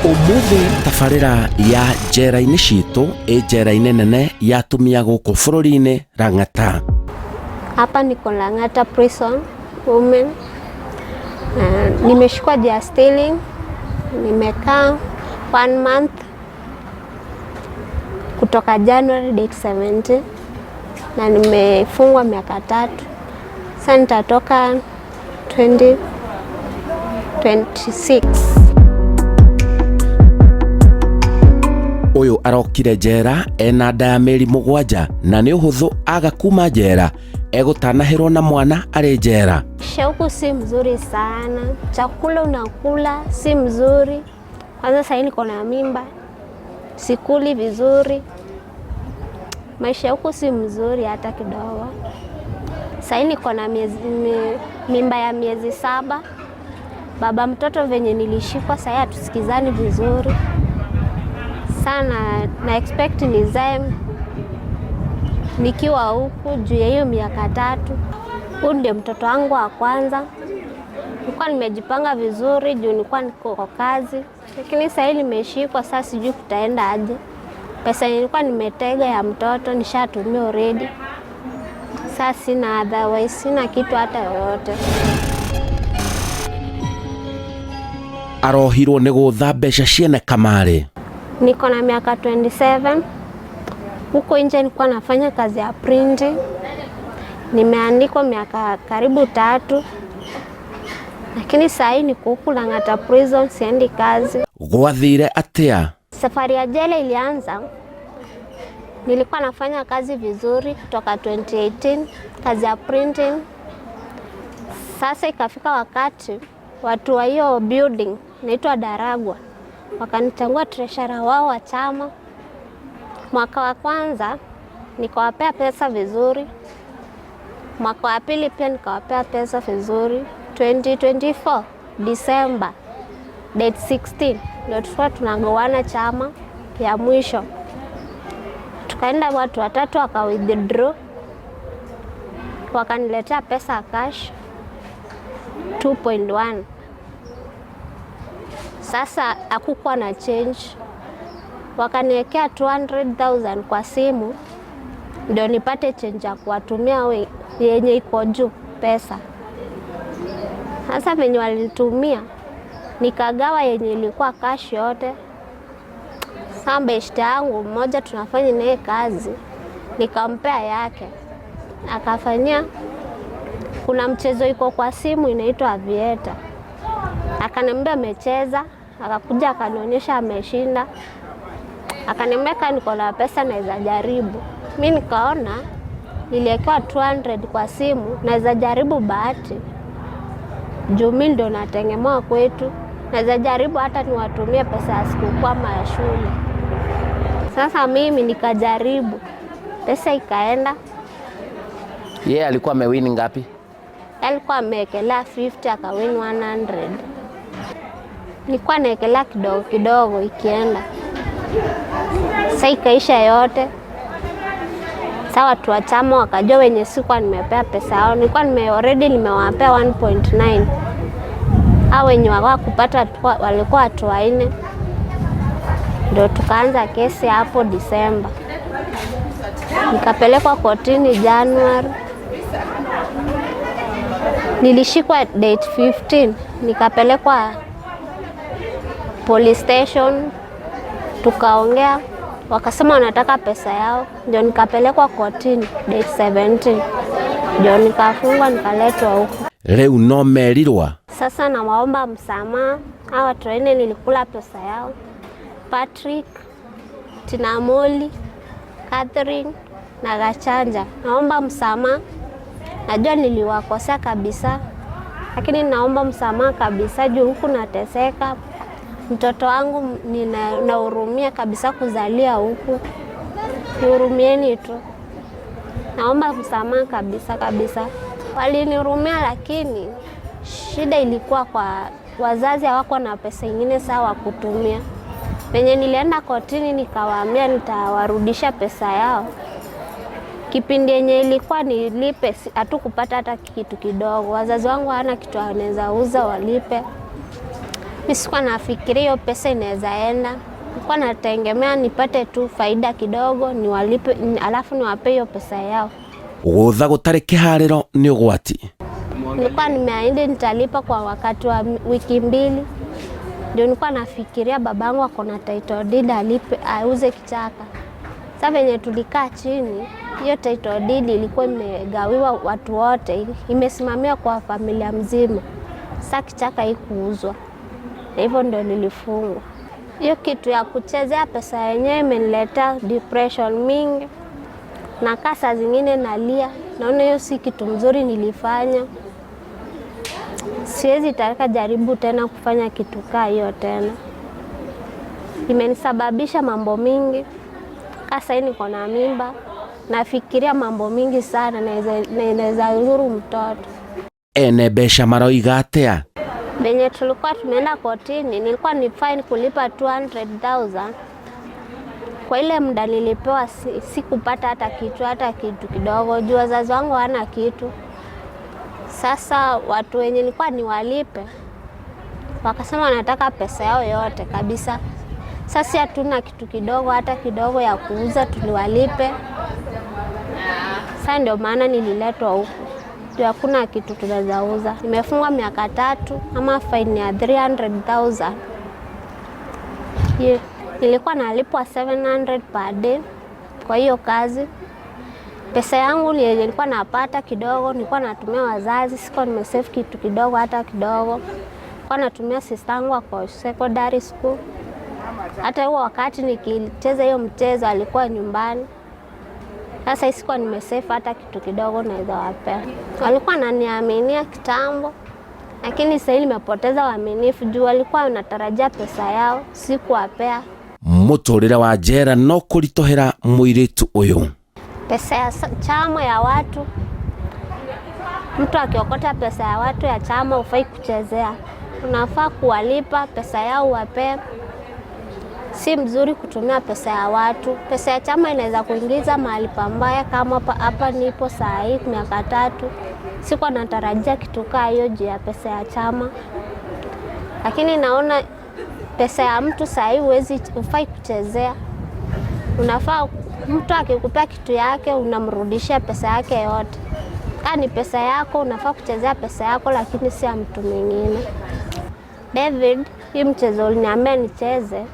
Umuthi tabarĩra ya njera-inĩ citũ ĩ njera-inĩ nene ya atumia gũkũ bũrũri-inĩ Lang'ata. Hapa niko Lang'ata Prison Women. Nimeshikwa juu stealing, nimekaa 1 month kutoka January date 17 na nimefungwa miaka 3. Sasa nitatoka 2026. Ũyũ arokire njera ena nda ya mĩeri 7 na nĩ ũhũthũ aga kuma njera egũtanahĩrwo na mwana arĩ njera. Shauku si mzuri sana, chakula unakula si mzuri. Kwanza sasa niko na mimba, sikuli vizuri. Maisha huku si mzuri hata kidogo. Sasa niko na mimba ya miezi 7. Baba mtoto venye nilishikwa sasa hatusikizani vizuri sana, na expect nizae nikiwa huku juu ya hiyo miaka 3. Huyu ndio mtoto wangu wa kwanza. Nilikuwa nimejipanga vizuri juu nilikuwa niko kwa kazi, lakini sasa nimeshikwa, sasa sijui kutaenda aje. Pesa nilikuwa nimetega ya mtoto nishatumia already. Sasa sina otherwise, sina kitu hata yoyote. Arohirwo nĩ gũtha mbeca ciene kamarĩ. Niko na miaka 27. Huko nje nilikuwa nafanya kazi ya printing. Nimeandikwa miaka karibu 3. Lakini saa hii niko huku Lang'ata Prison, siendi kazi. Gwathire atia? Safari ya jela ilianza, nilikuwa nafanya kazi vizuri kutoka 2018, kazi ya printing. Sasa ikafika wakati watu wa hiyo building inaitwa Daragwa wakanichagua treasurer wao wa chama. Mwaka wa kwanza nikawapea pesa vizuri, mwaka wa pili pia nikawapea pesa vizuri. 2024 December date 16 ndio tulikuwa tunagawana chama ya mwisho. Tukaenda watu watatu waka withdraw, wakaniletea pesa cash 2.1. Sasa hakukuwa na change, wakaniwekea 200,000 kwa simu ndio nipate change ya kuwatumia yenye iko juu pesa. Sasa venye walinitumia nikagawa yenye ilikuwa cash yote. Sasa beshte yangu mmoja tunafanya naye kazi, nikampea yake akafanyia. Kuna mchezo iko kwa simu inaitwa Aviator, akaniambia amecheza, akakuja akanionyesha ameshinda, akaniambia kama niko na pesa naweza jaribu. Mimi nikaona niliwekewa 200 kwa simu, naweza jaribu bahati juu mimi ndio nategemewa kwetu, naweza jaribu hata niwatumie pesa ya sikukuu ama ya shule. Sasa mimi nikajaribu, pesa ikaenda. Yeye alikuwa amewin ngapi? Alikuwa amewekelea 50 akawin 100. Nilikuwa naekelea kidogo kidogo ikienda. Sasa ikaisha yote. Sasa watu wa chama wakajua wenye sikuwa nimepea pesa yao. Nilikuwa already nimewapea 1.9. Hao wenye hawakupata walikuwa watu 4. Ndio tukaanza kesi hapo Disemba. Nikapelekwa kotini January. Nilishikwa date 15, nikapelekwa police station, tukaongea, wakasema wanataka pesa yao, ndio nikapelekwa kotini date 17. Ndio nikafungwa nikaletwa huku. Rĩu no merirwa. Sasa nawaomba msamaha hawa watu 4 nilikula pesa yao. Patrick, Tinamoli, Catherine na Gachanja. Naomba msamaha. Najua niliwakosea kabisa, lakini naomba msamaha kabisa juu huku nateseka. Mtoto wangu ninahurumia kabisa kuzalia huku. Nihurumieni tu. Naomba msamaha kabisa kabisa. Walinihurumia, lakini shida ilikuwa kwa wazazi hawakuwa na pesa ingine sawa kutumia. Penye nilienda kotini nikawaambia nitawarudisha pesa yao. Kipindi yenye ilikuwa nilipe, hatukupata hata kitu kidogo. Wazazi wangu hawana kitu wanaweza uza walipe. Mi sikuwa nafikiria hiyo pesa inaweza enda, nilikuwa nategemea nipate tu faida kidogo niwalipe, alafu niwape hiyo pesa yao. Gũtha gũtarĩ kĩharĩro nĩ ũgwati. Nilikuwa nimeahidi nitalipa kwa wakati wa wiki 2, ndio nilikuwa nafikiria babangu ako na title deed alipe auze kichaka. Sasa venye tulikaa chini, hiyo title deed ilikuwa imegawiwa watu wote, imesimamia kwa familia mzima. Sasa kichaka haikuuzwa, na hivyo ndio nilifungwa. Hiyo kitu ya kuchezea pesa yenyewe imeniletea depression mingi, nakaa saa zingine nalia, naona hiyo si kitu mzuri nilifanya. Siwezi taka jaribu tena kufanya kitu kaa hiyo tena. Imenisababisha mambo mingi. Sasa hii niko na mimba, nafikiria mambo mingi sana, naweza dhuru mtoto. Ene mbeca maroiga atĩa? Venye tulikuwa tumeenda kotini, nilikuwa ni fine kulipa 200,000. Kwa ile muda nilipewa sikupata hata kitu kidogo, juu wazazi wangu hawana kitu. Sasa watu wenye nilikuwa niwalipe wakasema wanataka pesa yao yote kabisa. Sasa hatuna kitu kidogo hata kidogo ya kuuza tuliwalipe. Sasa ndio maana nililetwa huku, juu hakuna kitu tunaweza uza. Nimefungwa miaka 3 ama fine ya 300,000. Yeah. Nilikuwa nalipwa 700 per day kwa hiyo kazi. Pesa yangu nilikuwa napata kidogo, nilikuwa natumia wazazi, sikuwa nimesave kitu kidogo hata kidogo. Nilikuwa natumia sister yangu kwa secondary school. Hata huo wakati nikicheza hiyo mchezo alikuwa nyumbani. Sasa sikuwa nimesave hata kitu kidogo naweza wapea. Walikuwa wananiaminia kitambo, lakini sasa nimepoteza uaminifu juu walikuwa wanatarajia pesa yao, sikuwapea. Mũtũrĩre wa njera no kũritũhĩra mũirĩtu ũyũ. Pesa ya chama ya watu, mtu akiokota pesa ya watu ya chama hufai kuchezea, unafaa kuwalipa pesa yao uwapee. Si mzuri kutumia pesa ya watu. Pesa ya chama inaweza kuingiza mahali pambaya, kama hapa nipo saa hii miaka 3. Sikuwa natarajia kitu kaa hiyo juu ya pesa ya chama, lakini naona pesa ya mtu saa hii hufai kuchezea. Unafaa mtu akikupea kitu yake unamrudishia pesa yake yote. Kama ni pesa yako unafaa kuchezea pesa yako, lakini si ya mtu mwingine. David, hii mchezo uliniambia nicheze,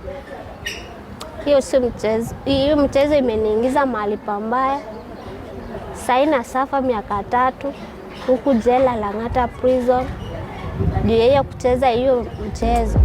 hiyo si mchezo. Hiyo mchezo imeniingiza mahali pambaya. Sasa nasafa miaka 3 huku jela Lang'ata Prison juu ya kucheza hiyo mchezo.